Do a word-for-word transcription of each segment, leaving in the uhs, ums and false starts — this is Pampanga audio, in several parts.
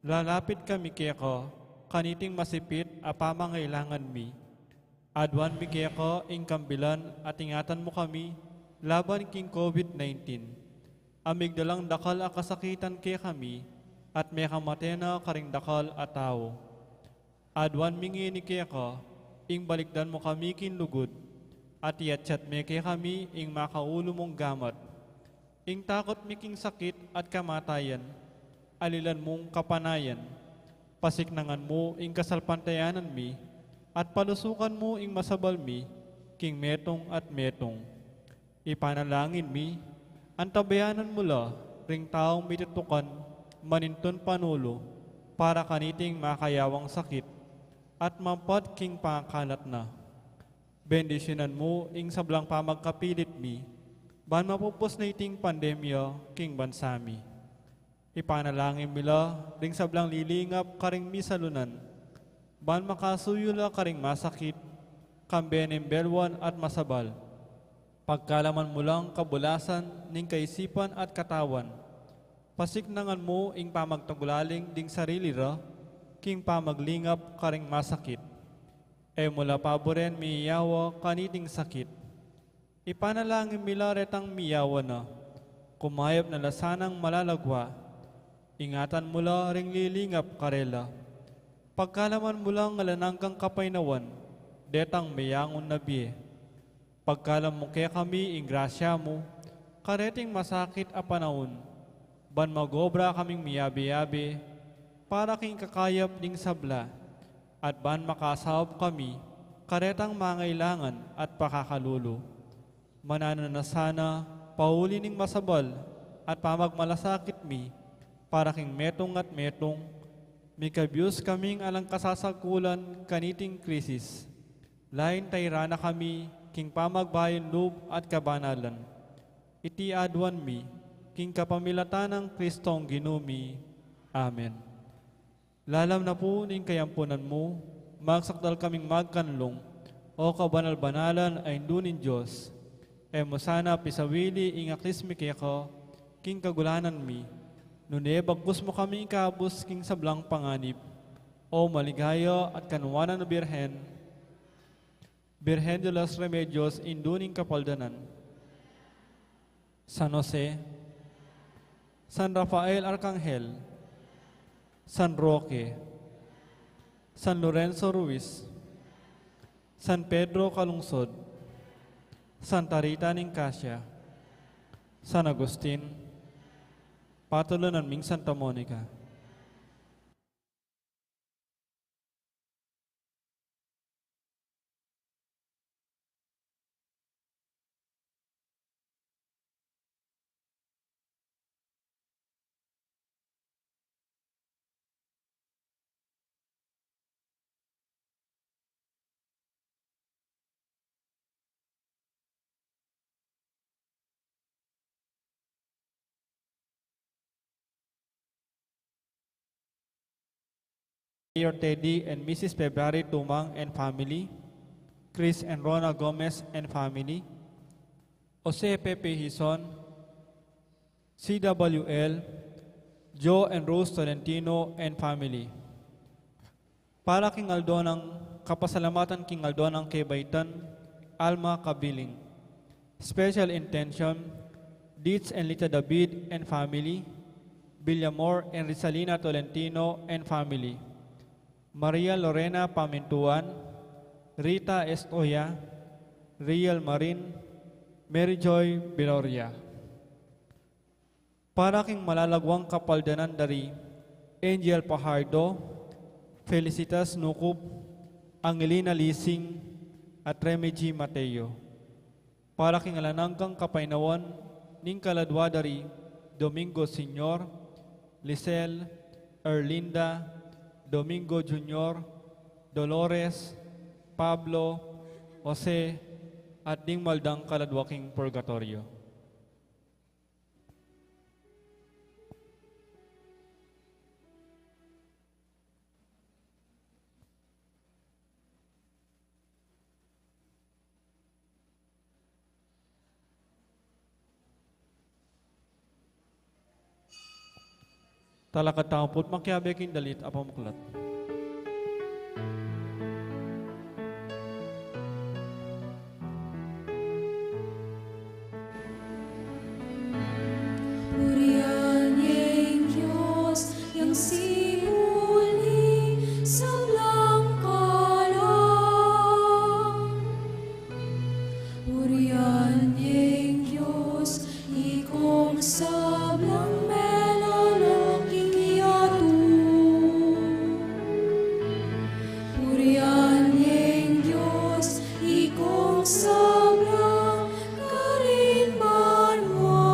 Lalapit kami keka kaniting masipit a pamangailangan mi. Aduan mi keka ing kambilan at ingatan mu kami laban king COVID nineteen. A migdalang dakal a kasakitan kekami at mekamate na karing dakal a tau. Aduan mi ngeni keka ing balikdan mu kami king lugud at iatyat me kekami ing makaulu mung gamat. Ing takut mi king sakit at kamatayan, alilan mung kapanayan. Pasiknangan mu ing kasalpantayanan mi at palusukan mu ing masabal mi king metung at metung. Ipanalangin mi, antabayanan mu la ring taung mitutukan manintun panulu para kaniting makayawang sakit at mampat king pangakalat na. Bendisyunan mu ing sablang pamagkapilit mi ban mapupus na iting pandemya king bansa mi. Ipanalangin mi la ring sablang lilingap karing misalunan ban makasuyu la karing masakit, kambe ning belwan at masabal. Pagkalaman mu lang kabulasan ning kaisipan at katawan. Pasiknangan mu ing pamagtagulaling ding sarili ra king pamaglingap karing masakit. E mu la paburen miyawa kaniting sakit. Ipanalangin mi la retang miyawa na, kumayap na la sanang malalagwa. Ingatan mu la ring lilingap karela. Pagkalaman mu lang alang anggang kapaynawan detang meyangun na bie. Pagkalam mu kekami ing grasya mu kareting masakit a panaun, ban mag-obra kaming miyabe-yabe para king kakayap ding sabla, at ban makasaup kami karetang mangailangan at pakakalulu. Mananu na sana, pauli ning masabal at pamagmalasakit mi para king metung at metung, mikabus kaming alang kasasagkulan kaniting krisis. Lain tayran na kami king pamagbayung lub at kabanalan. Iti aduan mi king kapamilatan nang Kristong Ginu mi. Amen. Lalam na pu ning kayampunan mu, magsakdal kaming magkanlung, O kabanal-banalan a Indu ning Dios. E mu sana pisawili ing aklis mi keka king kagulanan mi, nune bagkus mu kami ikabus king sablang panganib. O maligaya at kanuanan a Birhen, Birhen de los Remedios, Indu ning Kapaldanan, San Jose, San Rafael Arcangel, San Roque, San Lorenzo Ruiz, San Pedro Calungsod, Santa Rita ning Cascia, San Agustin, patulunan ming Santa Monica. Mayor Teddy and Missus February Tumang and family, Chris and Rona Gomez and family, Jose Pepe Hizon, C W L, Joe and Rose Tolentino and family. Para king aldo nang kapasalamatan king aldo nang kebaitan, Alma Kabiling. Special intention, Dietz and Lita David and family, Villamor and Rizalina Tolentino and family, Maria Lorena Pamintuan, Rita Estoya, Riel Marin, Mary Joy Viloria. Para king malalagwang kapaldanan dari Angel Pajardo, Felicitas Nucup, Angelina Lising, at Remy G Mateo. Para king alang anggang kapaynawan ning kaladwa dari Domingo Senior, Lisel, Erlinda, Domingo Junior, Dolores, Pablo, Jose, at ding maldang kaladwa king purgatoryo. Talakad tamu pu't makiabe king dalit a pamuklat. Purian ye ing Dios, yang sibul ning sablang kalam. Purian ye ing Dios, ikong sablang melala king yatu. Purian ye ing Dios, ikong sablang karin banua.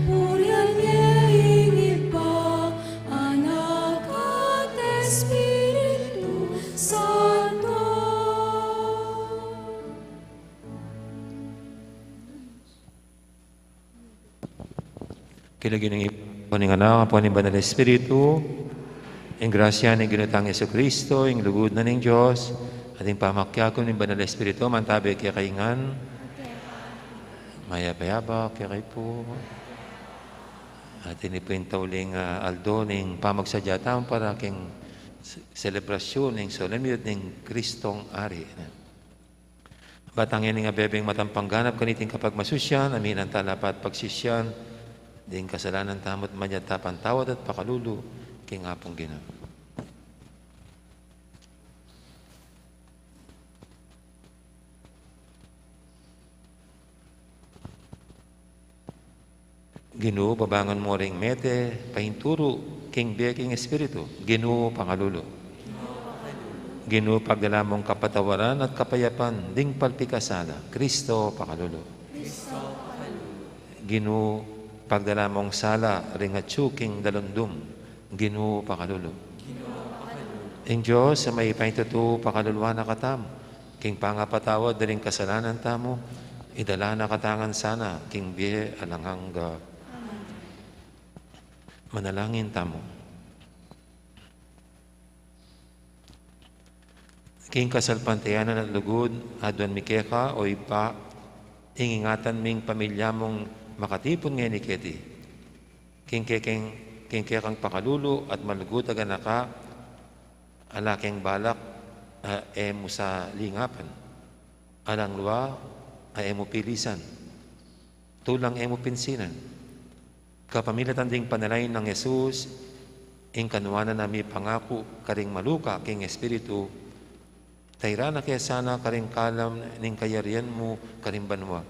Purian ye ing Ibpa, Anak, at Espiritu Santo. King lagyu ning Ibpa, ning Anak, ampo ning Banal Espiritu. Ing grasya ning Ginu tang Jesucristo, ing lugud na ning Dios, at ing pamakiagum ning Banal Espiritu, mantabe kekayu ngan. Mayap a abak kekayu pu. At ini pu ing tauling, ah, aldo ning pamagsadya tamu para king se-, selebrasyun ning solemnidad ning Kristong Ari. Batang ini ing abebeng matampang ganap kaniting kapagmasusyan, aminan tala pa't pagsisyan ding kasalanan tamu't manyad ta pang tawad at pakalulu king Apung Ginu. Ginu, babangun mu ring mete, painturu king bie king espiritu. Ginu, pakalulu. Ginu, pagdala mung kapatawaran at kapayapan ding palpikasala. Kristo, pakalulu. Ginu, pagdala mung sala ring atyu king dalundum. Ginu, pakalulu. Ing Dios a mayupaya king tutu, pakaluluan na katamu king pangapatawad da ring kasalanan tamu, idala na katamu ngan sana king bie alang angga. Manalangin tamu. King kasalpantayanan at lugud, aduan mi keka, o Ibpa, ing ingatan ming pamilya mung makatipun ngeni keti. King kekeng, king kekang pakalulu at malugud a ganaka, ala keng balak, a, e mu sa lingapan. Alang lua, a, e mu pilisan. Tulang e mu pinsinan. Kapamilatan ding panalangin nang Jesus, ing kanuanan a mipangaku karing maluka king espiritu, tairan na ke sana karing kalam ning kayarian mu karing banua.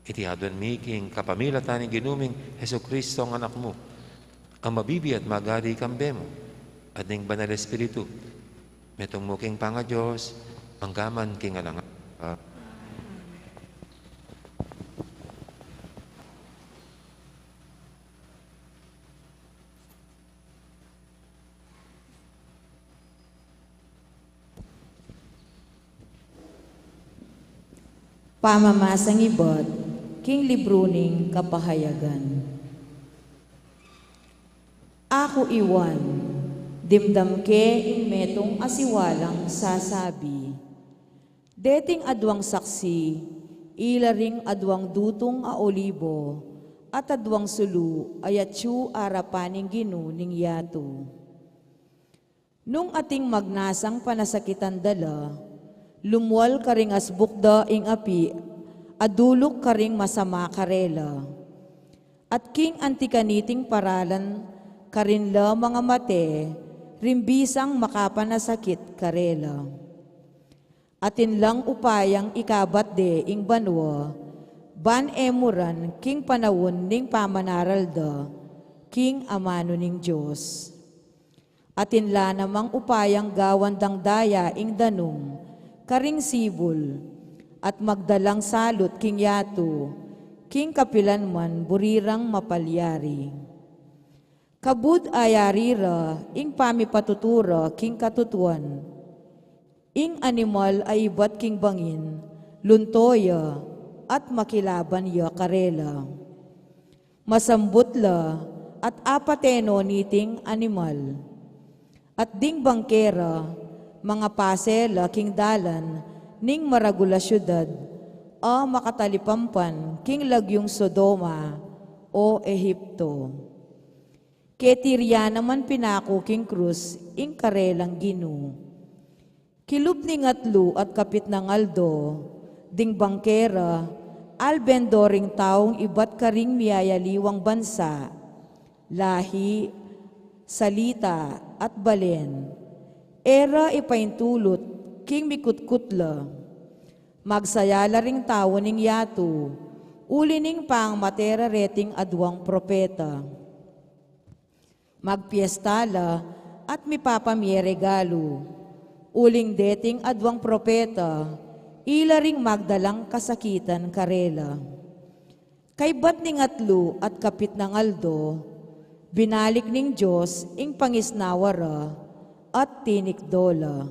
Iti aduan mi king kapamilatan ning Ginu ming Jesucristo a Anak mu, a mabibie at magari kambe mu, at ning Banal Espiritu, metung mu king pangaDios, mangga man king alang angga. Pamamasang ibat king libru ning Kapahayagan. Aku i Juan, dimdam ke ing metung a siwalang sasabi. Deting aduang saksi, ila ring aduang dutung a olibo, at aduang sulu a yatyu arapan ning Ginu ning yatu. Nung ating magnasang panasakitan da la, lumwal karing asbuk da ing api a duluk karing masama karela. At king anti kaniting paralan karin la mangamate, ring bisang makapanasakit karela. Atin lang upayang ikabat de ing banua, ban e mu ran king panaun ning pamanaral da king amanu ning Dios. Atin la namang upayang gawan dang daya ing danum karing sibul, at magdalang salut king yatu, king kapilan man buri rang mapalyari. Kabud a yari ra ing pamipatutu ra king katutuan. Ing animal a ibat king bangin, lunto ya, at makilaban ya karela. Masambut la, at apate no niting animal. At ding bangke ra, mangapase la king dalan ning maragul a siudad, a makatalipampan king lagyung Sodoma, o Ehipto. Keti ria naman pinaku king krus ing karelang Ginu. Kilub ning atlu at kapitnang aldo, ding bangke ra, alben do ring taung ibat karing miyayaliwang bansa, lahi, salita, at balen. E ra ipaintulut king mikutkut la. Magsaya la ring tau ning yatu, uli ning pamate ra reting aduang propeta. Magpiesta la at mipapamie regalu, uling deting aduang propeta, ila ring magdalang kasakitan karela. Kaybat ning atlu at kapitnang aldo, binalik ning Dios ing pangisnawa ra at tinikdo la.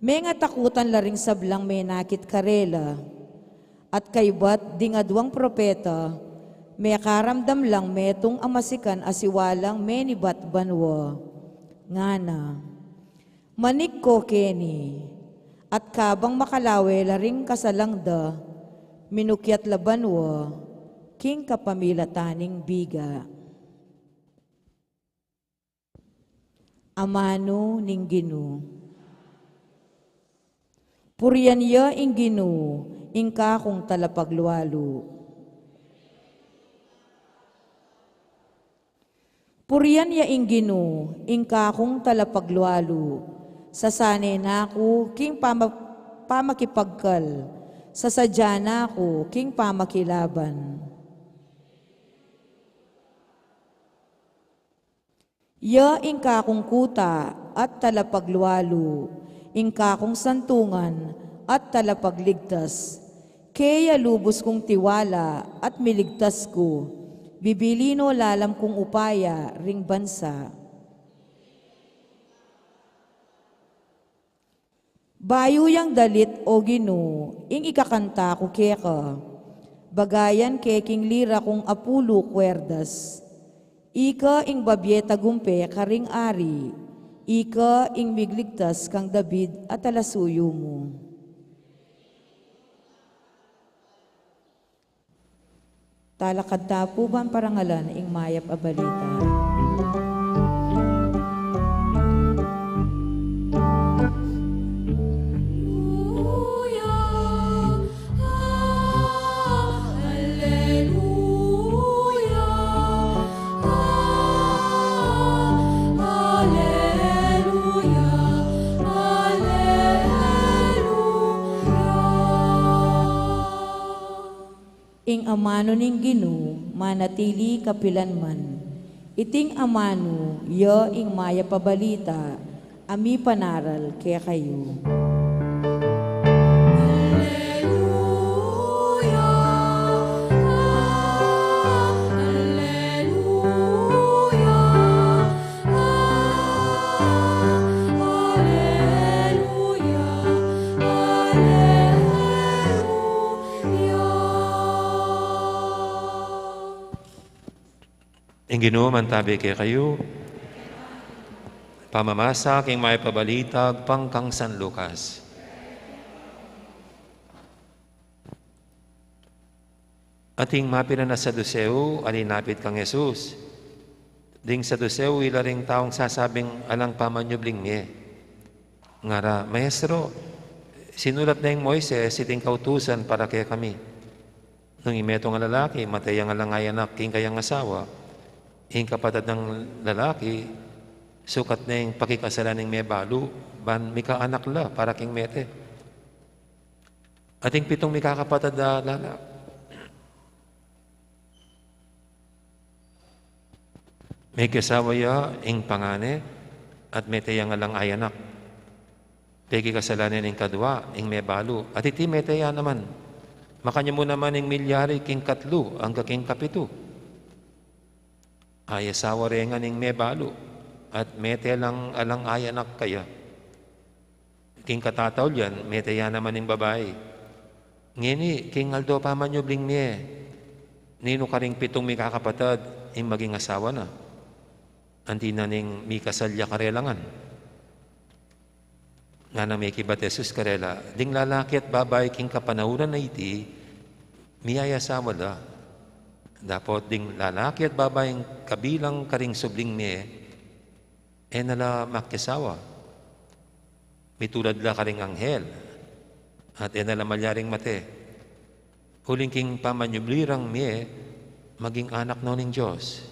Mengatakutan la ring sablang menakit karela, at kaybat ding aduang propeta, mekaramdam lang metung a masikan a siwalang menibat banua. Ngana, manik ko keni, at kabang makalawe la ring kasalang da, minukyat la banua king kapamilatan ning biga. Amanu ning Ginu. Purian ya ing Ginu, ing kakung talapaglualu. Purian ya ing Ginu, ing kakung talapaglualu. Sasane na ku king pama-, pamakipagkal, sasadya na ku king pamakilaban. Ya ing kakung kuta at talapaglualu, ing kakung santungan at talapagligtas. Keya lubus kung tiwala at miligtas ku, bibili no lalam kung upaya ring bansa. Bayu yang dalit, o Ginu, ing ikakanta ku keka. Bagayan ke king lira kung apulu kwerdas. Ika ing babie tagumpe karing ari. Ika ing migligtas kang David a talasuyu mu. Talakad ta pu ban parangalan ing mayap a balita. Alleluia, alleluia, alleluia. Ing amanu ning Ginu manatili kapilanman. Iting amanu ya ing mayap a balita a mipanaral kekayu. Alleluia, alleluia, alleluia, alleluia. Ing Ginu mantabi kekayu. Pamamasa king mayap a balita agpang kang San Lucas. Ating mapilan a Saduseo a linapit kang Jesus. Ding Saduseo ila ring taung sasabing alang pamanyubling mie. Ngara, Maestro, sinulat ne ning Moises iting kautusan para kekami. Nung ing metung a lalaki, mete yang alang aya anak king kayang asawa, ing kapatad nang lalaki, sukat neng pakikasalan ing mebalu, ban mika anak la para king mete. Ating pitung mikakapatad a lalaki. Mekiasawa ya ing pangane, at mete yang alang aya anak. Pekikasalan ne ning kadua, ing mebalu, at iti mete ya naman. Makanyan mu naman ing milyari king katlu angga king kapitu. Aya asawa re ngan ing mebalu, at mete lang alang aya anak kaya. King katataulian, mete ya naman ing babai. Ngeni, king aldo pamanyubling mie, ninu karing pitung mikakapatad ing maging asawa na? Anti na ning mikasal ya karela ngan? Ngana mekibat Jesus karela, ding lalaki at babai king kapanahunan a iti, miyayasawa la. Dapot ding lalaki at babaing kabilang karing subling mie, e na la makiasawa. Mitulad la karing anghel, at e na la malyaring mate. Uling king pamanyubli rang mie, maging anak no ning Dios.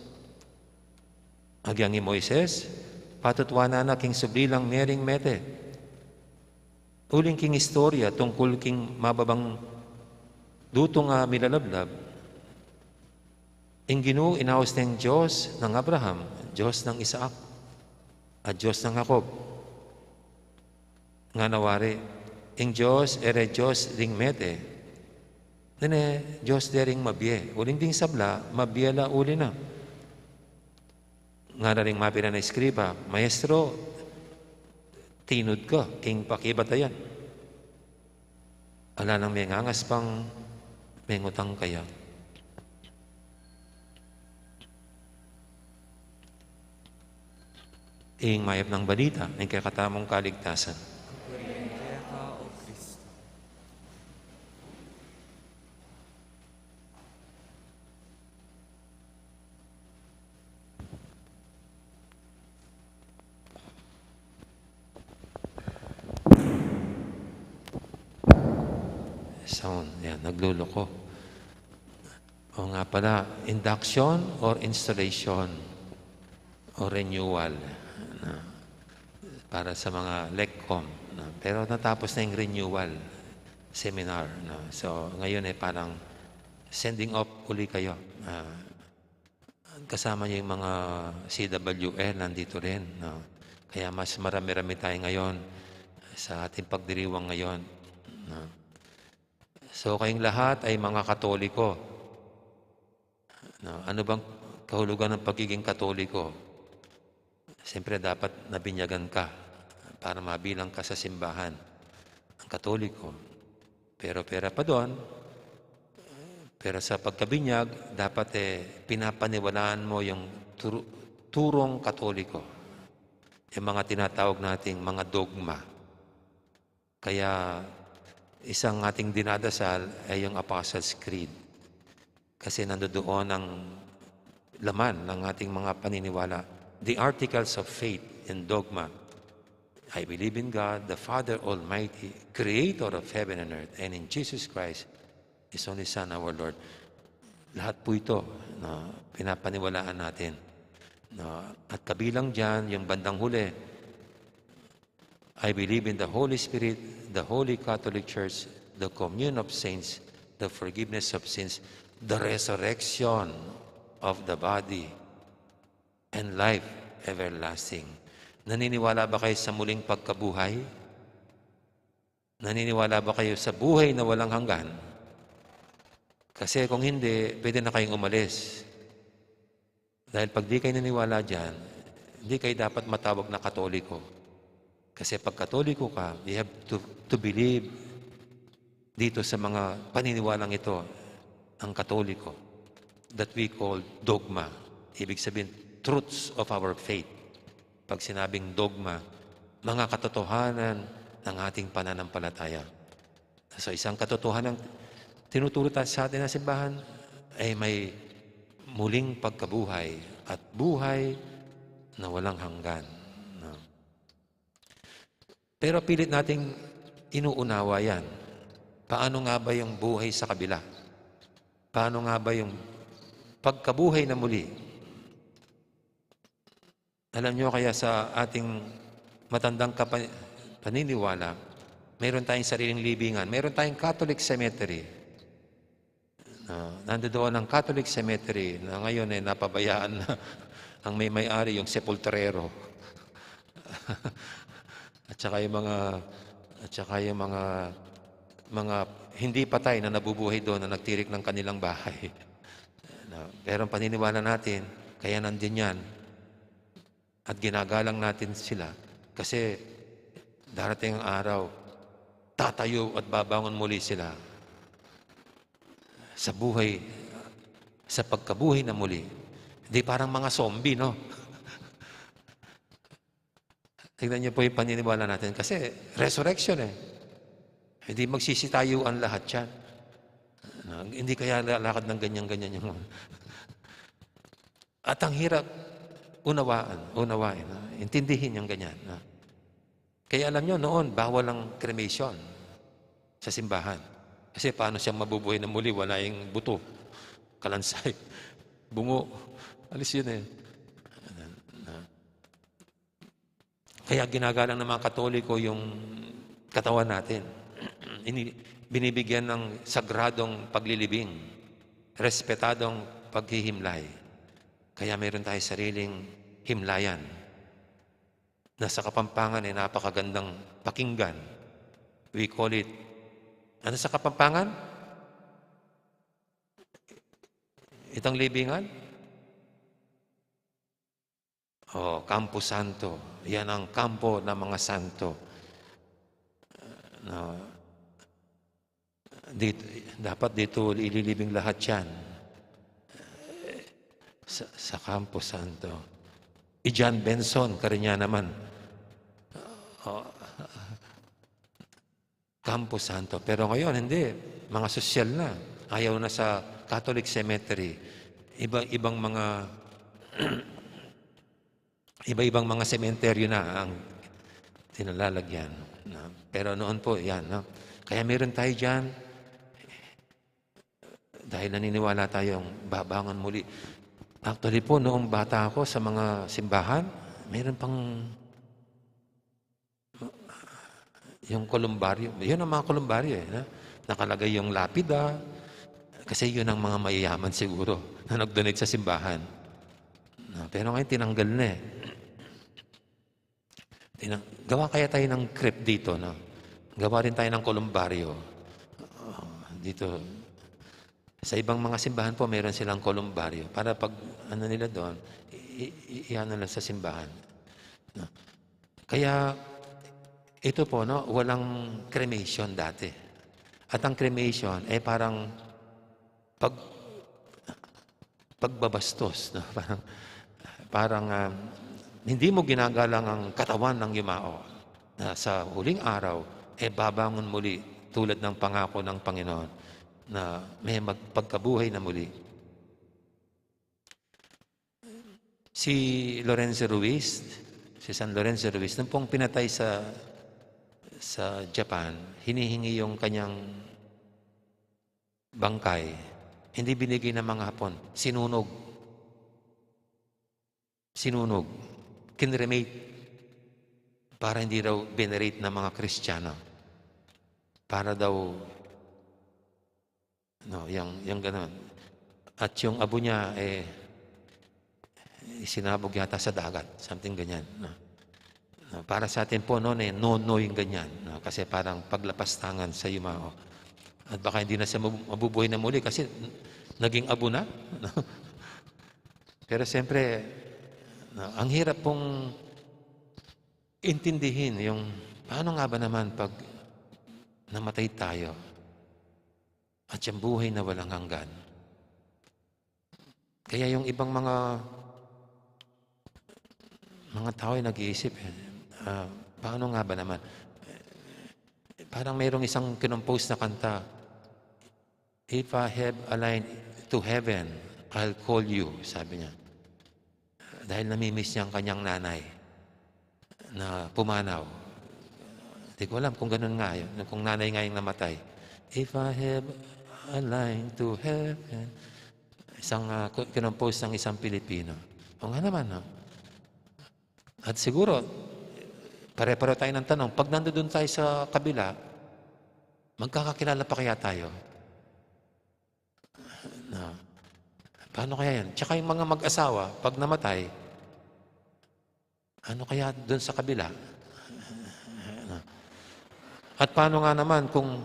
Agyang i Moises, patutwanan na king subli lang mie ring mete. Uling king istorya tungkul king mababang dutung a milalablab, ing Ginu inaus neng Dios nang Abraham, Dios nang Isaac, at Dios nang Jacob. Ngana wari, ing Dios e re Dios ding mete, nune Dios de ring mabie. Uling ding sabla, mabie la uli na. Ngana ring mapilan a eskriba, Maestro, tinud ka king pakibatayan. Ala nang mengangas pang mengutang kaya. Ing mayap nang balita ning kekatamung kaligtasan. Sound. Yan, nagluloko. O nga pala, induction or installation or renewal, no? Para sa mga LECCOM, no? Pero natapos na yung renewal seminar, no? So, ngayon, eh, parang sending off uli kayo. Ah, kasama niyo yung mga C W L, nandito rin, no? Kaya mas marami-rami tayo ngayon sa ating pagdiriwang ngayon, no? So, kayong lahat ay mga Katoliko, no? Ano bang kahulugan ng pagiging Katoliko? Siyempre, dapat nabinyagan ka para mabilang ka sa simbahan ng Katoliko. Pero pera pa doon, pero sa pagkabinyag, dapat, eh, pinapaniwalaan mo yung turu-, turong Katoliko. Yung mga tinatawag nating mga dogma. Kaya isang ating dinadasal ay yung Apostles' Creed. Kasi nandoon ang laman ng ating mga paniniwala. The articles of faith and dogma. I believe in God, the Father Almighty, creator of heaven and earth, and in Jesus Christ, His only Son, our Lord. Lahat po ito, no, pinapaniwalaan natin. No? At kabilang dyan, yung bandang huli, I believe in the Holy Spirit, the Holy Catholic Church, the communion of saints, the forgiveness of sins, the resurrection of the body, and life everlasting. Naniniwala ba kayo sa muling pagkabuhay? Naniniwala ba kayo sa buhay na walang hanggan? Kasi kung hindi, pwede na kayong umalis. Dahil pag di kayo naniwala dyan, hindi kayo dapat matawag na Katoliko. Kasi pag Katoliko ka, you have to, to believe dito sa mga paniniwalang ito, ang Katoliko, that we call dogma. Ibig sabihin, truths of our faith. Pag sinabing dogma, mga katotohanan ng ating pananampalataya. So, isang katotohanan tinuturo ta-, sa atin ng simbahan ay may muling pagkabuhay at buhay na walang hanggan, no? Pero pilit nating inuunawa yan. Paano nga ba yung buhay sa kabila? Paano nga ba yung pagkabuhay na muli? Alam nyo, kaya sa ating matandang kapa-, paniniwala, mayroon tayong sariling libingan. Mayroon tayong Catholic cemetery. No, nandoon ang Catholic cemetery na ngayon, eh, napabayaan na ang may may-ari, yung sepulturero. At saka yung mga, at saka yung mga, mga hindi patay na nabubuhay doon na nagtirik ng kanilang bahay. No? Pero ang paniniwala natin, kaya nandyan yan. At ginagalang natin sila kasi darating ang araw, tatayo at babangon muli sila sa buhay, sa pagkabuhay na muli. Hindi parang mga zombie, no? Tignan niyo po yung paniniwala natin kasi resurrection, eh. Hindi magsisitayuan lahat yan. Ah, hindi kaya lalakad ng ganyan-ganyan yung mga At ang hirap unawaan, unawain, ha? Intindihin yung ganyan, ha? Kaya alam nyo, noon, bawal ang cremation sa simbahan. Kasi paano siyang mabubuhay na muli? Wala yung buto, kalansay, bungo. Alis yun eh. Kaya ginagalang ng mga Katoliko yung katawan natin. Ini-, binibigyan ng sagradong paglilibing, respetadong paghihimlay. Kaya meron tayo sariling himlayan na sa Kapampangan ay napakagandang pakinggan. We call it, ano sa Kapampangan? Itang libingan? Oh, Campo Santo. Yan ang kampo ng mga santo. No. Dito, dapat dito ililibing lahat yan. Sa, sa Campo Santo. I John Benson, kanya naman. Oh, Campo Santo. Pero ngayon, hindi. Mga sosyal na. Ayaw na sa Catholic Cemetery. Iba-ibang mga, iba-ibang mga sementeryo na ang tinalalagyan. No? Pero noon po, yan. No? Kaya meron tayo dyan, dahil naniniwala tayong babangon muli. Actually po, noong bata ako sa mga simbahan, meron pang yung kolumbaryo. Yun ang mga kolumbaryo eh. Na? Nakalagay yung lapida. Kasi yun ang mga mayayaman siguro na nag-donate sa simbahan. No? Pero ngayon, tinanggal na eh. Tinang-, gawa kaya tayo ng crypt dito, no? Gawa rin tayo ng kolumbaryo. Oh, dito. Sa ibang mga simbahan po, meron silang kolumbaryo. Para pag, ano nila doon, i-, i-, i-, ano lang sa simbahan. No? Kaya, ito po, no, walang cremation dati. At ang cremation, eh, parang pag-, pagbabastos, no? Parang, parang, ah, hindi mo ginagalang ang katawan ng yumao na sa huling araw, eh, babangon muli tulad ng pangako ng Panginoon na may magpagkabuhay na muli. Si Lorenzo Ruiz, si San Lorenzo Ruiz, nung pong pinatay sa, sa Japan, hinihingi yung kanyang bangkay. Hindi binigay ng mga Hapon. Sinunog. Sinunog. Kinremate. Para hindi daw venerate ng mga Kristiyano. Para daw, no, yang, yang ganon. At yung abo niya, eh, isinabog yata sa dagat. Something ganyan. No? No, para sa atin po noon eh, no-no yung ganyan. No? Kasi parang paglapastangan sa yumao. At baka hindi na siya mabu-, mabubuhay na muli kasi n-, naging abo na. No? Pero siyempre, no, ang hirap pong intindihin yung paano nga ba naman pag namatay tayo at yung buhay na walang hanggan. Kaya yung ibang mga, mga tao ay nag-iisip, eh, ah, paano nga ba naman? Eh, parang mayroong isang kinompose na kanta, "If I have a line to heaven, I'll call you," sabi niya. Dahil namimiss niya ang kanyang nanay na pumanaw. Di ko alam kung ganun nga yun, kung nanay nga yung namatay. "If I have a line to heaven." Isang, ah, ku-, kinompose ng isang Pilipino. O nga naman, no? At siguro, pare-pareho tayo ng tanong, pag nandoon tayo sa kabila, magkakakilala pa kaya tayo? No? Paano kaya yan? Tsaka yung mga mag-asawa, pag namatay, ano kaya dun sa kabila? At paano nga naman kung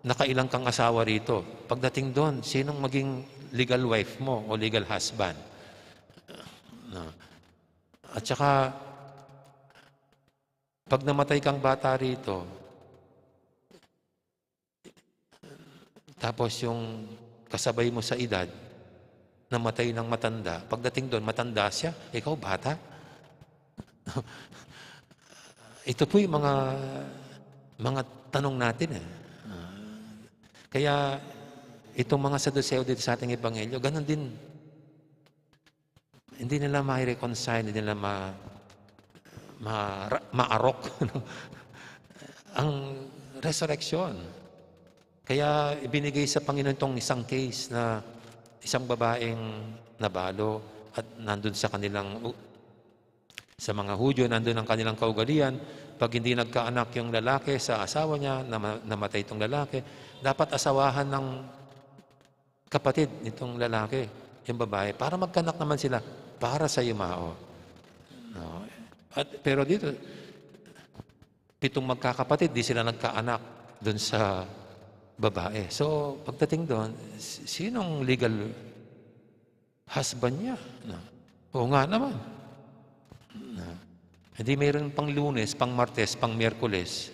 nakailang kang asawa rito? Pagdating doon, sinong maging legal wife mo o legal husband? No. At saka, pag namatay kang bata rito, tapos yung kasabay mo sa edad, namatay ng matanda. Pagdating doon, matanda siya, ikaw bata. Ito po yung mga, mga tanong natin eh. Ah, kaya itong mga Saduseo dito sa ating ebanghelyo, ganun din. Hindi nila ma-reconcile, hindi nila ma, ma, maarok ang resurrection. Kaya ibinigay sa Panginoon tong isang case na isang babaeng nabalo at nandun sa kanilang, sa mga Hudyo, nandun ang kanilang kaugalian. Pag hindi nagkaanak yung lalaki sa asawa niya, nama-, namatay itong lalaki, dapat asawahan ng kapatid nitong lalaki yung babae para magkanak naman sila para sa yumao. No? At, pero dito, pitong magkakapatid, di sila nagkaanak dun sa babae. So, pagdating doon, si-, sinong legal husband niya? No? Oo nga naman. No? Hindi, mayroon pang Lunes, pang Martes, pang Miyerkules.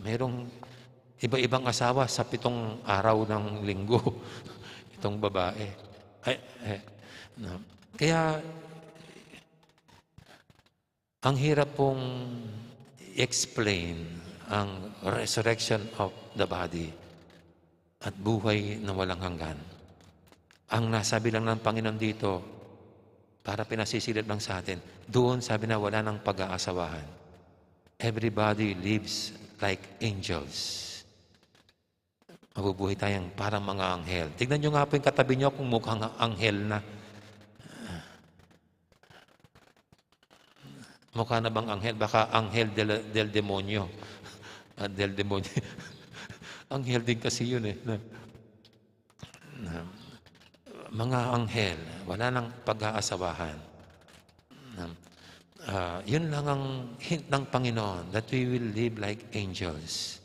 Mayroong iba-ibang asawa sa pitong araw ng linggo itong babae. Ay, eh, no? Kaya, ang hirap pong explain ang resurrection of the body at buhay na walang hanggan. Ang nasabi lang ng Panginoon dito, para pinasisilip lang sa atin, doon sabi na wala nang pag-aasawahan. Everybody lives like angels. Mabubuhay tayong parang mga anghel. Tignan nyo nga po yung katabi nyo kung mukhang anghel na. Mukha na bang anghel? Baka anghel del, del demonyo. Ah, del demonyo. Anghel din kasi yun eh. Na, na, mga anghel, wala nang pag-aasawahan. Na, ah, yun lang ang hint ng Panginoon, that we will live like angels.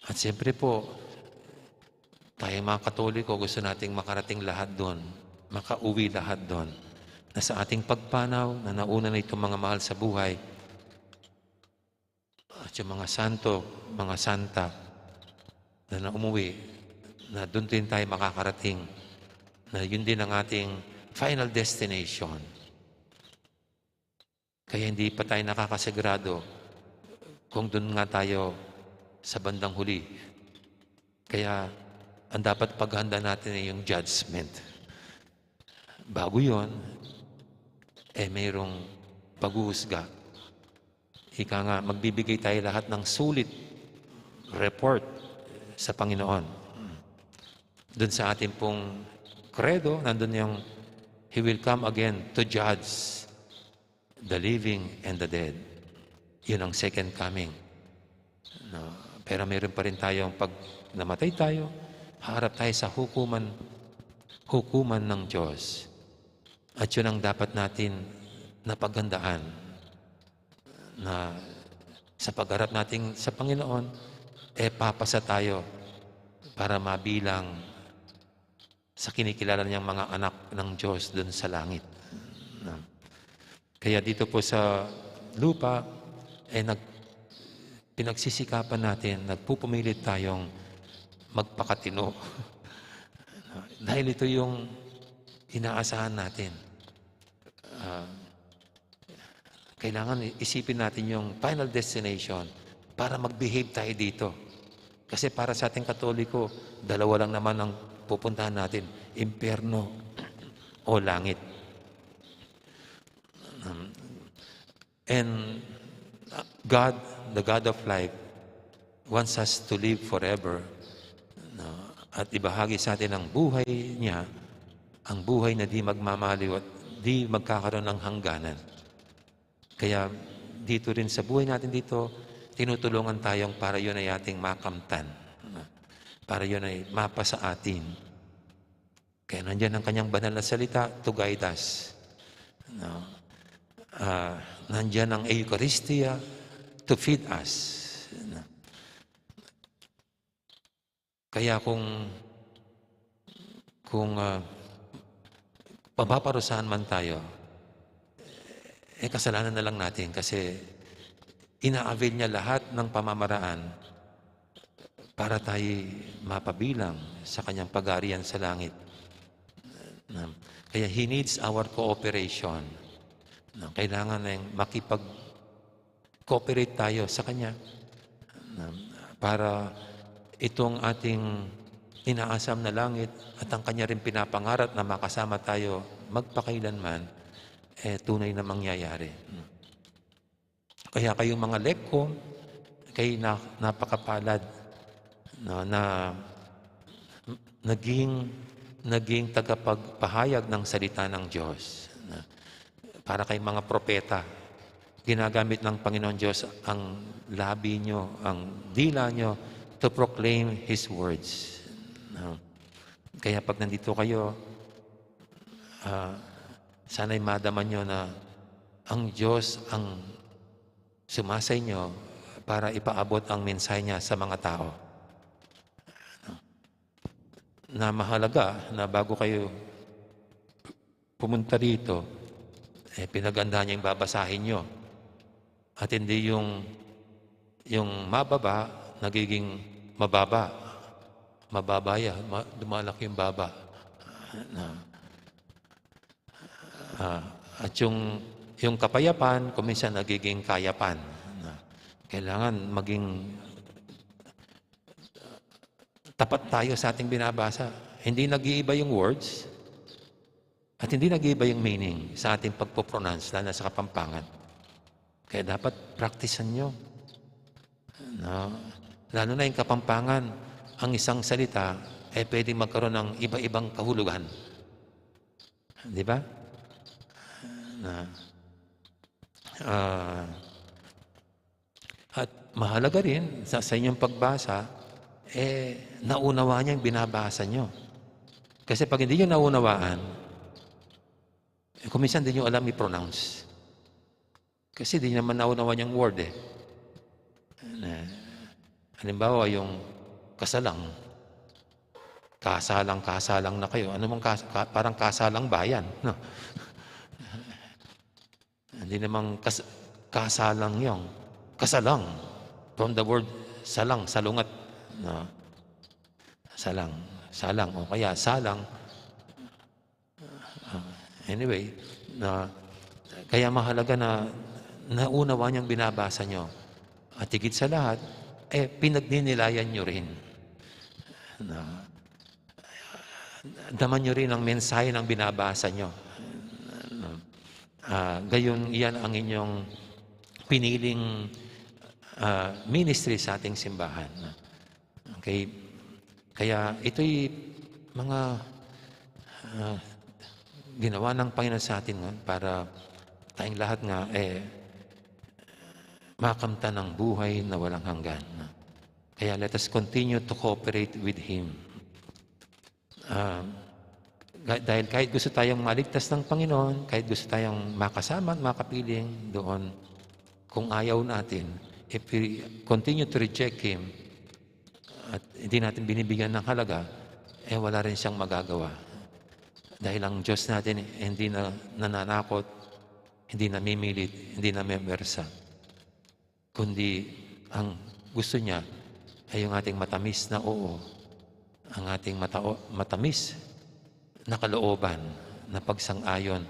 At siyempre po, tayo mga Katoliko, gusto nating makarating lahat doon, makauwi lahat doon, na sa ating pagpanaw, na nauna na itong mga mahal sa buhay, at yung mga santo, mga santa, na naumuwi, na doon din tayo makakarating, na yun din ang ating final destination. Kaya hindi pa tayo nakakasigurado kung doon nga tayo sa bandang huli. Kaya ang dapat paghanda natin ay yung judgment. Bago yon, eh, mayroong paghuhusga. Ika nga, magbibigay tayo lahat ng sulit report sa Panginoon. Doon sa ating pong credo, nandun yung He will come again to judge the living and the dead. Yun ang second coming. No? Pero meron pa rin tayong, pag namatay tayo, harap tayo sa hukuman, hukuman ng Diyos. At yun ang dapat natin napaghandaan, na sa pagharap natin sa Panginoon, eh, papasa tayo para mabilang sa kinikilala niyang mga anak ng Diyos dun sa langit. No? Kaya dito po sa lupa, eh, nag-, pinagsisikapan natin, nagpupumilit tayong magpakatino. Dahil ito yung inaasahan natin. Ah, kailangan i-, isipin natin yung final destination para mag-behave tayo dito. Kasi para sa ating Katoliko, dalawa lang naman ang pupuntahan natin, impyerno o langit. Um, and, uh, God, the God of life, wants us to live forever, no? At ibahagi sa atin ang buhay niya, ang buhay na di magmamaliw at di magkakaroon ng hangganan. Kaya dito rin sa buhay natin dito, tinutulungan tayong para yun ay ating makamtan, no? Para yun ay mapasa atin. Kaya nandiyan ang kanyang banal na salita to guide us. No? Ah, nandiyan ang Eucharistia to feed us. No? Kaya kung, kung, ah, mapaparusahan man tayo, eh, kasalanan na lang natin kasi ina-avail niya lahat ng pamamaraan para tayo mapabilang sa kanyang pagarian sa langit. Na, kaya he needs our cooperation. Na, kailangan ng makipag-cooperate tayo sa kanya, na, para itong ating inaasam na langit at ang kanya rin pinapangarap na makasama tayo magpakailanman, eh, tunay na mangyayari. Kaya kayong mga lekko, kayo na, napakapalad, no, na naging, naging tagapagpahayag ng salita ng Diyos. No? Para kay mga propeta, ginagamit ng Panginoon Diyos ang labi nyo, ang dila nyo to proclaim His words. No? Kaya pag nandito kayo, ah, sana'y madama nyo na ang Diyos ang sumasay nyo para ipaabot ang mensahe niya sa mga tao. Na mahalaga na bago kayo pumunta dito, eh, pinaganda niya yung babasahin nyo. At hindi yung, yung mababa, nagiging mababa. Mababa yan, ma-, lumalaki yung baba. Na, ah, at yung, yung kapayapan, kuminsan nagiging kayapan. Na, kailangan maging tapat tayo sa ating binabasa. Hindi nag-iiba yung words, at hindi nag-iiba yung meaning sa ating pagpo-pronounce, lalo na sa Kapampangan. Kaya dapat practicean nyo. No? Lalo na yung Kapampangan, ang isang salita, eh, pwedeng magkaroon ng iba-ibang kahulugan. Di ba? Na, ah, at mahalaga rin, sa, sa inyong pagbasa, eh, naunawa niya yung binabasa nyo. Kasi pag hindi nyo naunawaan, eh, kung minsan hindi nyo alam i-pronounce. Kasi di naman naunawa niyang word eh. Na, halimbawa, yung kasalang. Kasalang, kasalang na kayo. Ano mang kas-, ka-, parang kasalang bayan, no? Hindi naman kas-, kasalang yung kasalang. From the word salang, salungat. No? Salang, salang, o kaya salang. Ah, anyway, na, kaya mahalaga na naunawa niyang binabasa niyo. At higit sa lahat, eh, pinagninilayan niyo rin. Na, daman niyo rin ang mensahe ng binabasa niyo. Ah, gayon, iyan ang inyong piniling, ah, ministry sa ating simbahan. Okay? Kaya ito'y mga, ah, ginawa ng Panginoon sa atin ngayon para tayong lahat nga, eh, makamtan ng buhay na walang hanggan. Kaya let us continue to cooperate with Him. Ah, ga-, dahil kahit gusto tayong maligtas ng Panginoon, kahit gusto tayong makasama at makapiling doon, kung ayaw natin, if we continue to reject Him, at hindi natin binibigyan ng halaga, eh, wala rin siyang magagawa. Dahil ang Diyos natin, eh, hindi na nananakot, hindi namimilit, hindi namemersa. Kundi ang gusto niya ay yung ating matamis na oo, ang ating matao-, matamis na kalooban na pagsang-ayon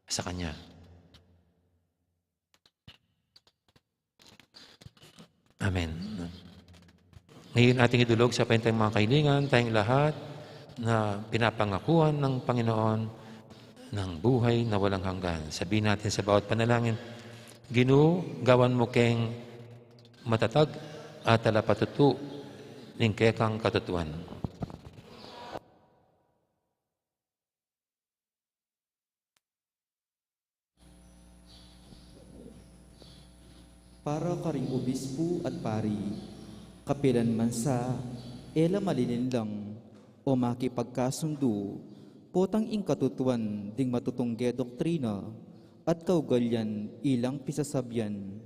sa Kanya. Amen. Ngayon, ating idulog sa pahintang mga kahilingan, tayong lahat na pinapangakuan ng Panginoon ng buhay na walang hanggan. Sabihin natin sa bawat panalangin, "Ginu, gawan mu keng matatag at talapatutu ning kekang katutuan." Para karing obispo at pari, kapilan man sa e la malilinlang o makipagkasundu, potang ing katutuan ding matutungge doktrina at kaugalian ilang pisasabyan,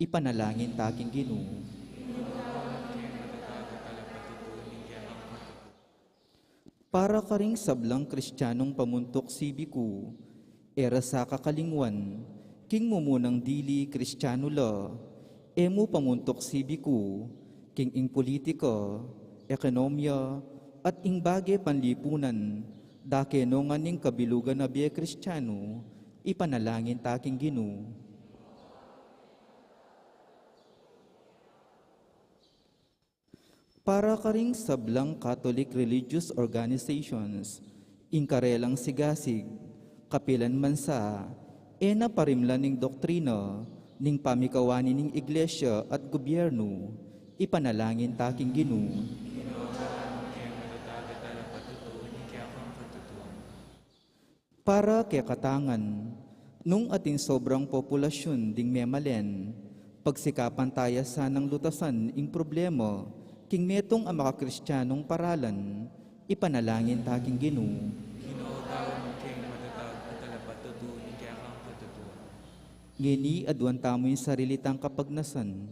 ipanalangin ta king Ginu. Para karing sablang Kristianong pamuntuk sibiku, e ra sa kakalingwan, king mumunang dili Kristianu la, e mu pamuntuk sibiku, king ing politika, ekonomiya, at ing bage panlipunan, dake no ngan ing kabilugan a bie Kristianu, ipanalangin ta king Ginu. Para karing sablang Catholic religious organizations, ing karelang sigasig, kapilan man sa, e na parimlan ing doktrina ning pamikawani ning Iglesia at gobyernu, ipanalangin ta king Ginu. Para kekatang ngan, nung atin sobrang populasyun ding memalen, pagsikapan taya sanang lutasan ing problema king metung a makakristianung paralan, ipanalangin ta king Ginu. Ginoo, tawag keng matatag at talapatutu ning kekang katutuan. Ngeni, aduan tamu ing sarili tang kapagnasan.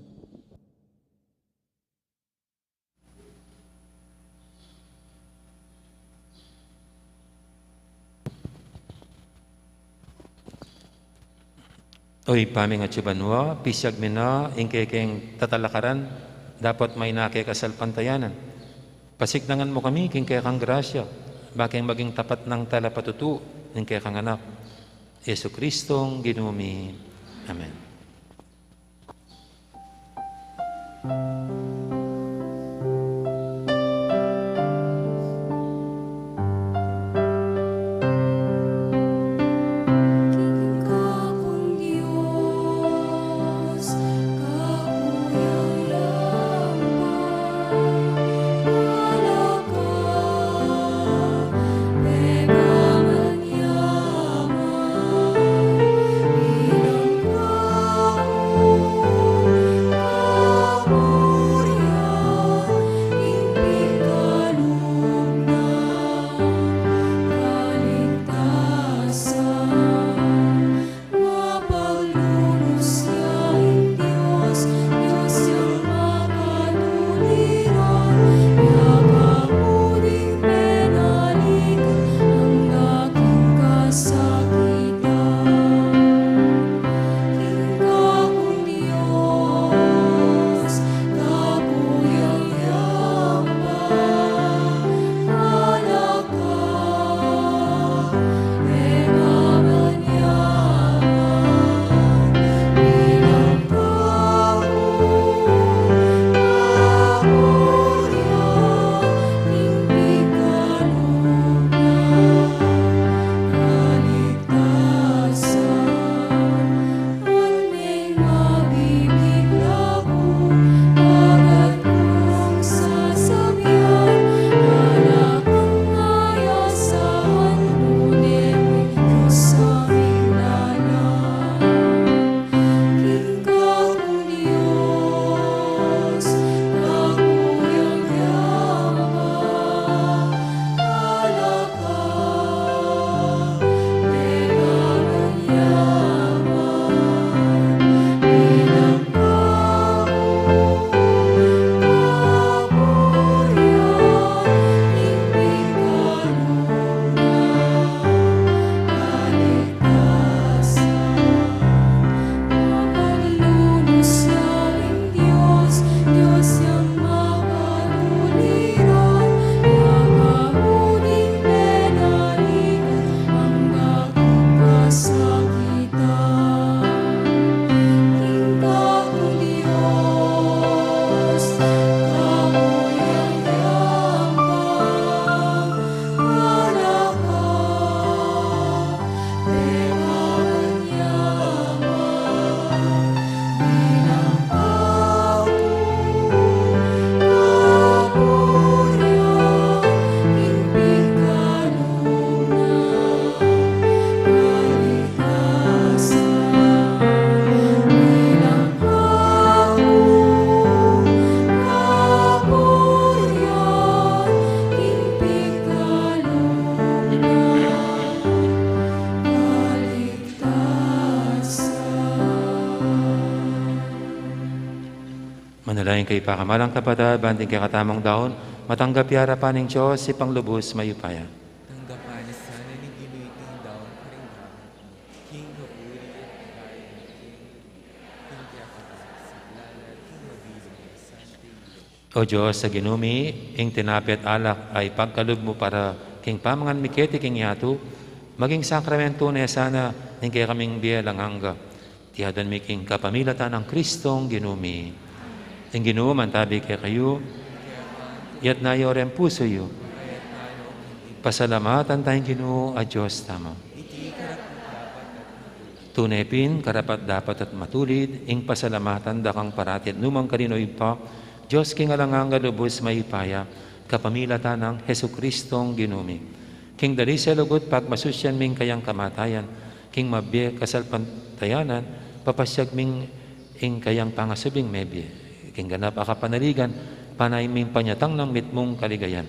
O Ibpa mi atsu ka banua, pisiag mi na ing kekeng tatalakaran, dapot maina ke kasalpantayanan. Pasiknangan mu kami king kekang grasya, bakeng maging tapat nang talapatutu ning kekang Anak, Jesucristong Ginu mi. Amen. Manalangin kayu, pakamalan kung kapatad, ban ding kekatamung daun matanggap ya king arapan ning Dios, Ibpang lubus mayupaya. Tanggapan na sana ning Ginu iting daun karing gamat mi, king kaburian at kagaya na king king kekatamung sablang lala, king mabilug a Santa Iglesia. O Dios a Ginu mi, ing tinape at alak a ipagkalub mu para king pamangan mi keti king yatu, maging sakramentu na ya sana ning kekaming bie alang angga. Iti aduan mi king kapamilatan nang Kristong Ginu mi. Ing Ginu mantabi kekayu. Itas yu reng pusu yu. Pasalamatan taya ing Ginu a Dios tamu. Tune pin, karapat-dapat at matulid ing pasalamatan da kang parati at nu man karin, o Ibpa, Dios king alang angga, lubus mayupaya, kapamilatan nang Jesucristong Ginu mi. King daliselang lugud, pagmasusian mi ing kayang kamatayan, king mabie kasalpantayanan, papasiag mi ing kayang pangasubling mebie. King ganap a kapanaligan, panayan ming panyatang nang mitmung kaligayan.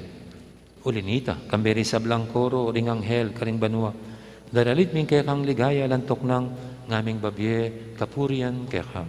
Uli na nita, kambe ring sablang koro ring anghel karing banua, daralit mi ing kekang ligaya, lantuk nang ngaming babie kapurian keka.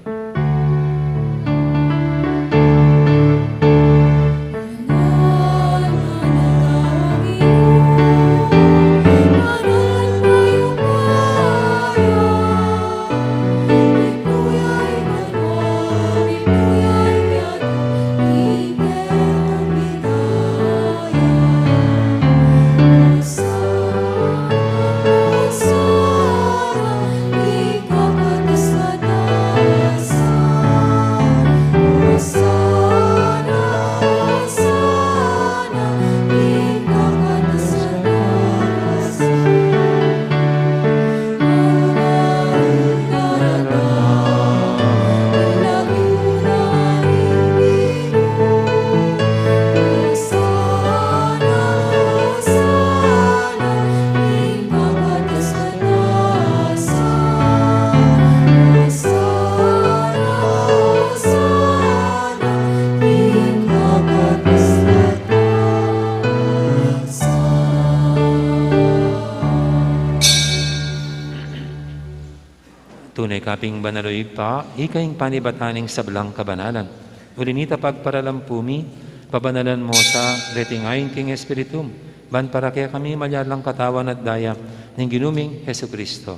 Tune ka pin banal, o Ibpa, ika ing panibatan ning sablang kabanalan. Uli na nita, pagparalampu mi, pabanalan mu sa reting ain king Espiritum, ban para kekami malyari lang katawan at daya ning Ginu ming Jesucristo.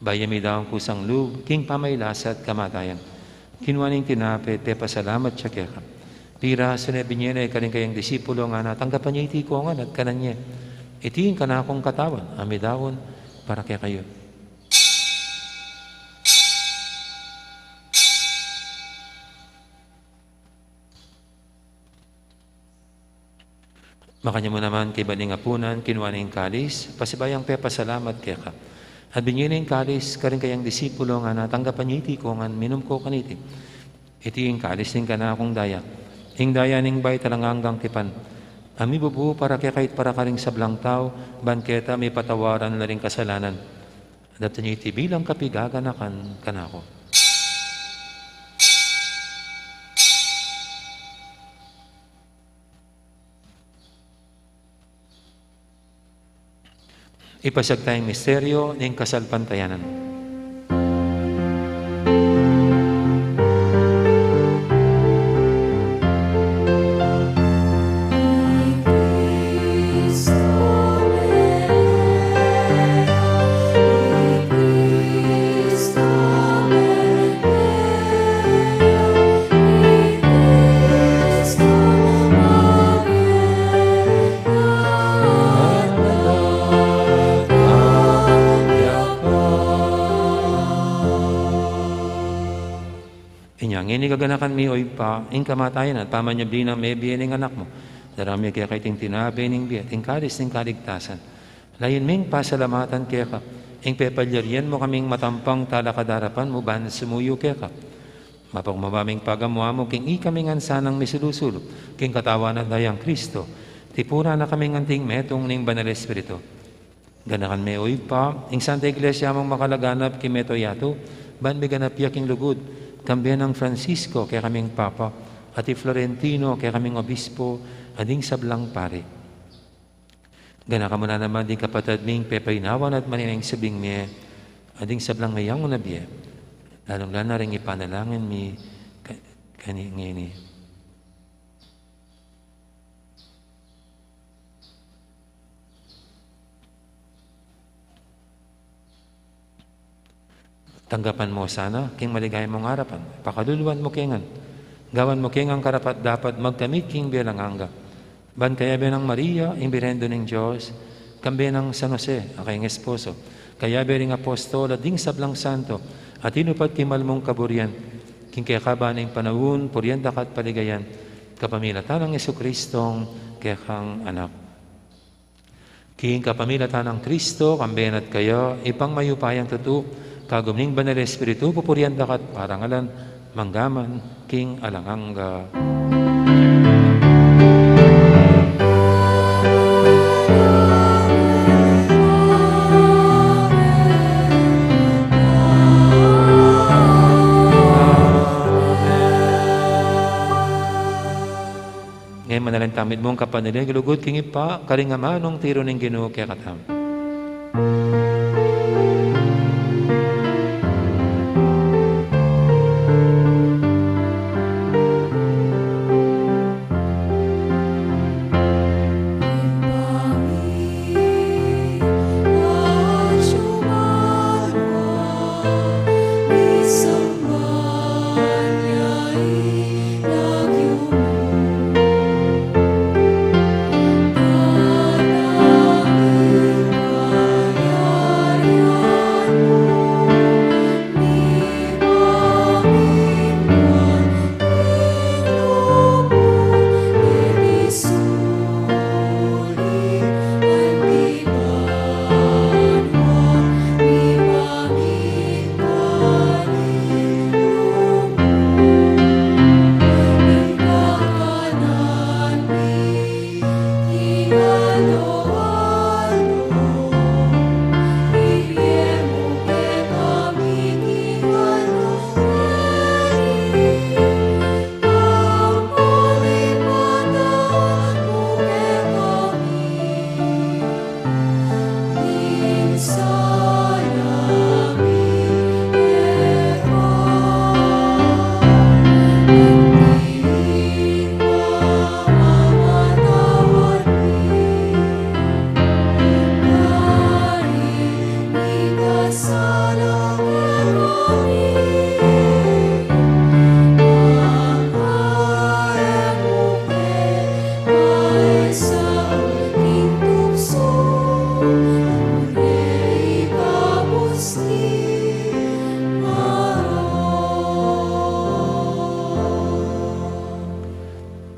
Bayu mi daun kusang lub king pamaylasa at kamatayan, kinua ne ing tinape, pepasalamat ya keka, pirasu ne, binie ne karing kayang disipulo, ngana, tanggapan ye iti kongan at kanan ye. Iti ing kanakung katawan a midaun para kekayu. Makanyan mu naman kaibat ning apunan, kinua ne ing kalis, pasibayu yang pepasalamat keka, at binie ne ing kalis karing kayang disipulo, ngana, tanggapan ye iti kongan, minum ko kaniti. Iti ing kalis ning kanakung daya, ing daya ning bayu at alang anggang tipan, a mibubu para kekayu at para karing sablang tau, ban keta mipatawaran la ring kasalanan. Daptan ye iti bilang kapigaganakan kanaku. Ipasiag taya ing misteryo ning kasalpantayanan. Inya ngeni gaganakan mi, o Ibpa, ing kamatayan at pamanyubli nang mebie ning Anak mu. Daraun mi keka iting tinape ning bie at ing kalis ning kaligtasan. Layun ming pasalamatan keka ing pepalyarian mu kaming matampang talakad king arapan mu ban sumuyu keka. Mapakumbaba ming pagamu-amu king ikami ngan sanang misulu-sulu king katawan at daya nang Kristo, tipunan na kaming anting metung ning Banal Espiritu. Ganakan me, o Ibpa, ing Santa Iglesia mung makalaganap king mabilug a yatu, ban miganap ya king lugud, kambe nang Francisco, kekaming Papa, at i Florentino, kekaming Obispo, at ding sablang pari. Ganakan mu na naman ding kapatad ming pepaynawan at manenaya ing subling mie, at ding sablang meyangu na bie, lalung-lalu na ring ipanalangin mi ka-, keni ngeni. Tanggapan mu sana king maligaya mung arapan, pakaluluan mu ke ngan, gawan mu ke ngan karapat-dapat magkamit king bie alang angga. Ban kayabe nang Maria, ing Birhen Indu ning Dios, kambe nang San Jose, a kayang esposo, kayabe ring apostol at ding sablang santo a tinupad king mal mung kaburian, king kekaban ning panaun, purian da ka at paligayan Kapamilatan nang Jesucristong kekang Anak. King kapamilatan nang Kristo, kambe na at kaya, Ibpang mayupayang tutu, kagum ning Banal a Espiritu, pupurian da ka at parangalan, mangga man king alang angga. Ngeni manalangin tamu mitmung kapanaligan, lugud king Ibpa, karing amanung tiru ning Ginu kekatamu.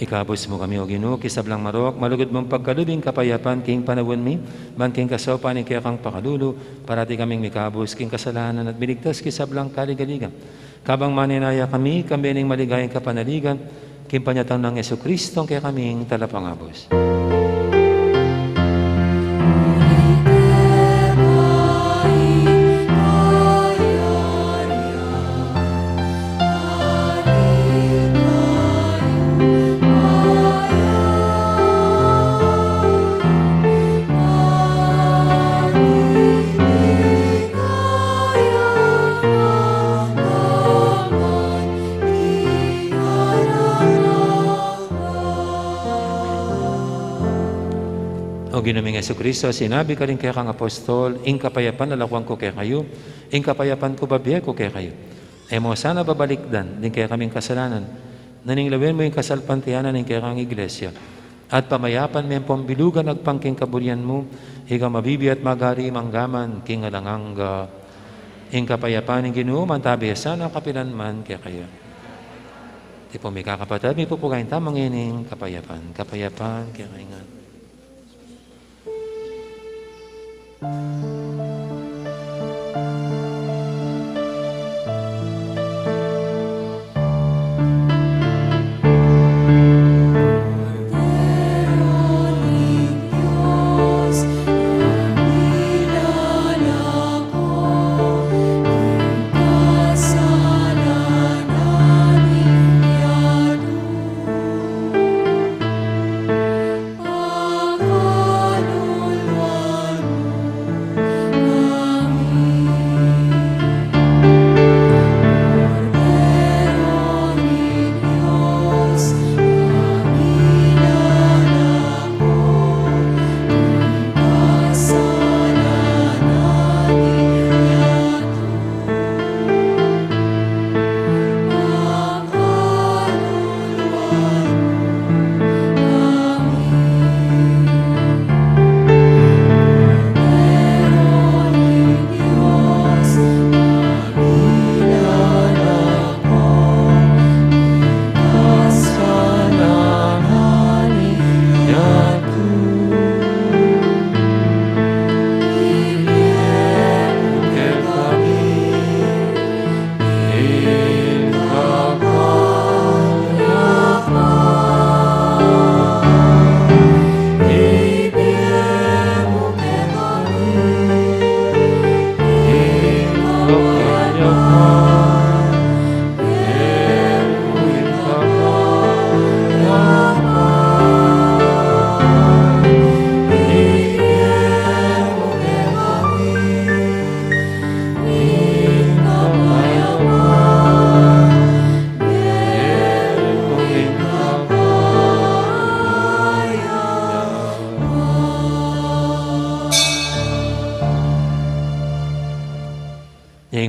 Ikabus mu kami, O Ginu, king sablang marok, malugud mung pagkalub ing kapayapan king panaun mi, ban king kasaupan ning kekang pakalulu, parati kaming mikabus king kasalanan at miligtas king sablang kaligaligan. Kabang manenaya kami, kambe ning maligayang kapanaligan, king panyatang nang Jesucristo, a kekaming Talapangabus. O Ginu ming Jesucristo, sinabi ka karing kekang apostol, ing kapayapan lakuan ku kekayu, ing kapayapan ku bibie ku kekayu. E mu sana babalikdan ding kekaming kasalanan, nune lawen mu ing kasalpantayanan ning kekang Iglesia. At pamayapan me ampong bilugan agpang king kaburian mu, ika a mabibie at magari mangga man king alang angga. Ing kapayapan ning Ginu mantabi ya sana kapilan man kekayu. Tipun mi kakapatad, mipupugayan tamu ngening kapayapan. Kapayapan kekayu ngan.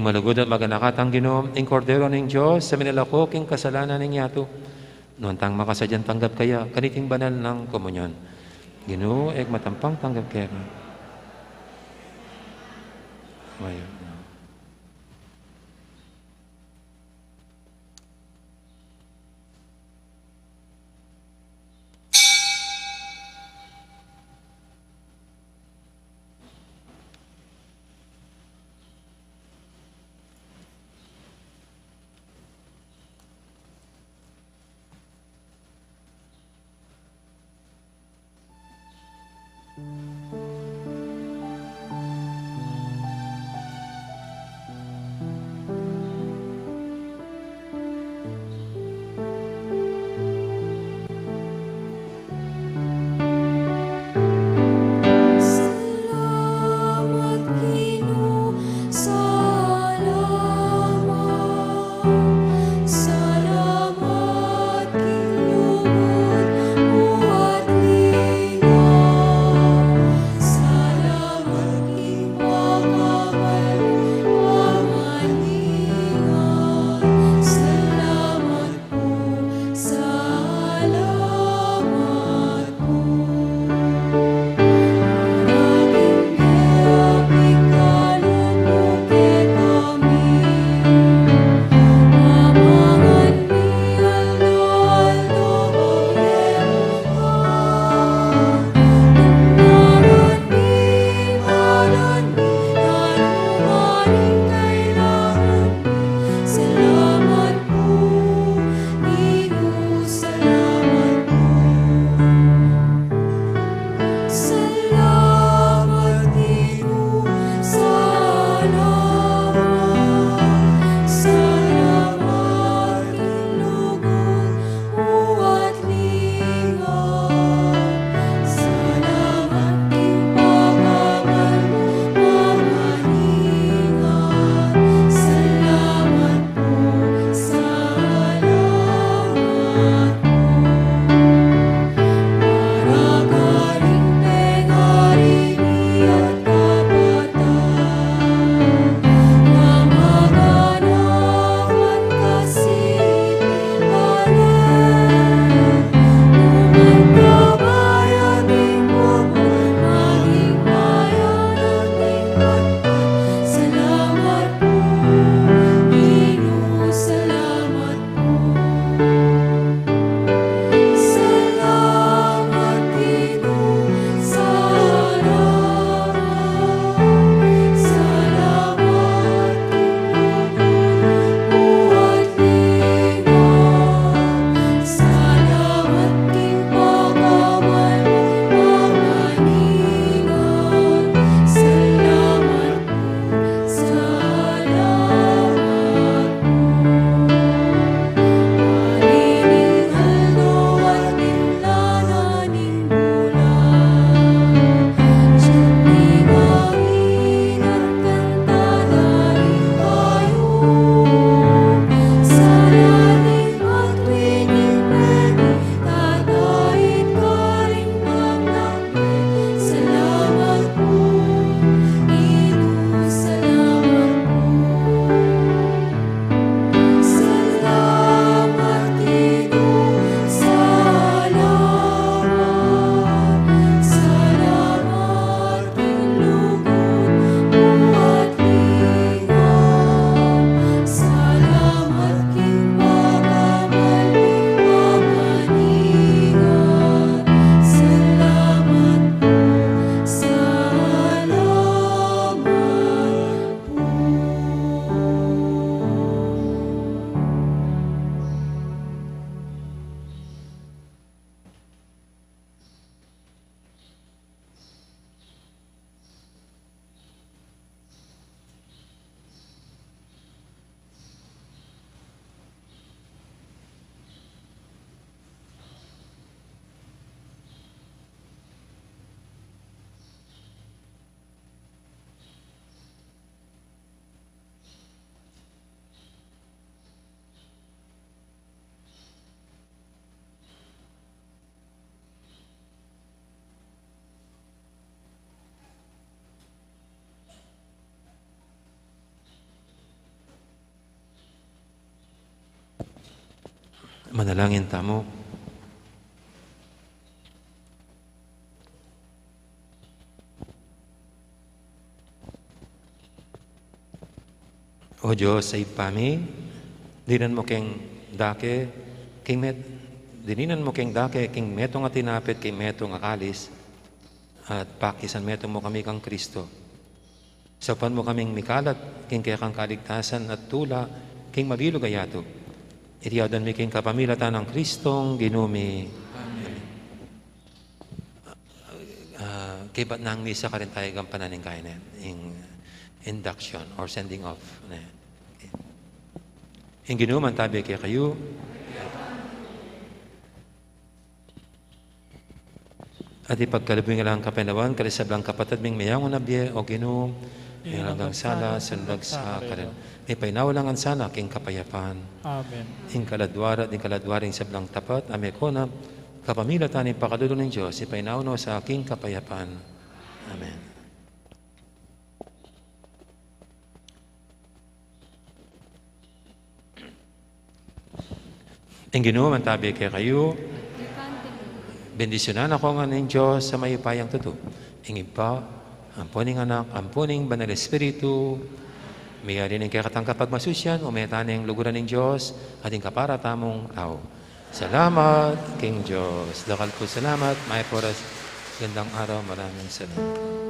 Malugud at maganaka tang Ginu, ing Kordero ning Dios, a minalako king kasalanan ning yatu. Nuan tang makasadyang tanggap kaya kaniting banal nang komunyon. Ginu, e ku matampang tanggap keka. Maya. Manalangin tamu. O Dios, a Ibpa mi, dinan mu keng dake, keng met-, dininan mu keng dake, keng metung a tinapet, keng metung a kalis, at pakisan metung mu kami kang Kristo. Saupan mu kaming mikalat keng kekang kaligtasan at tula keng mabilug a yatu. Iti aduan mi keng kapamilatan nang Kristong Ginu mi. Amen. Ah, kaybat nang misa karin tayu gampanan ing kayabe, ing induction or sending off, ne? Ing Ginu mantabi kekayu. At ipagkalub yu ing alang kapaynawan karing sablang kapatad ming meyangu na bie, o Ginu, ing alang sala, sundag sa karin. Ipainawa la ngan sana king kapayapan. Amen. Ing kaladwara, ing kaladwara ning sablang tapat, a mekona, kapamilatan ning pakalulu ning Dios, ipainawa na sa king kapayapan. Amen. Ing Ginu mantabi kekayu. Bendisyunan na kayu ngan ning Dios a mayupayang tutu. Ing Ibpa, ampo ning Anak, ampo ning Banal Espiritu. Miyari ning kekatang kapagmasusyan, ume tane ing luguran ning Dios, at ing kapara tamung tau. Salamat king Dios. Dakal pung salamat, mayap a oras, gandang araw, maraming salamat.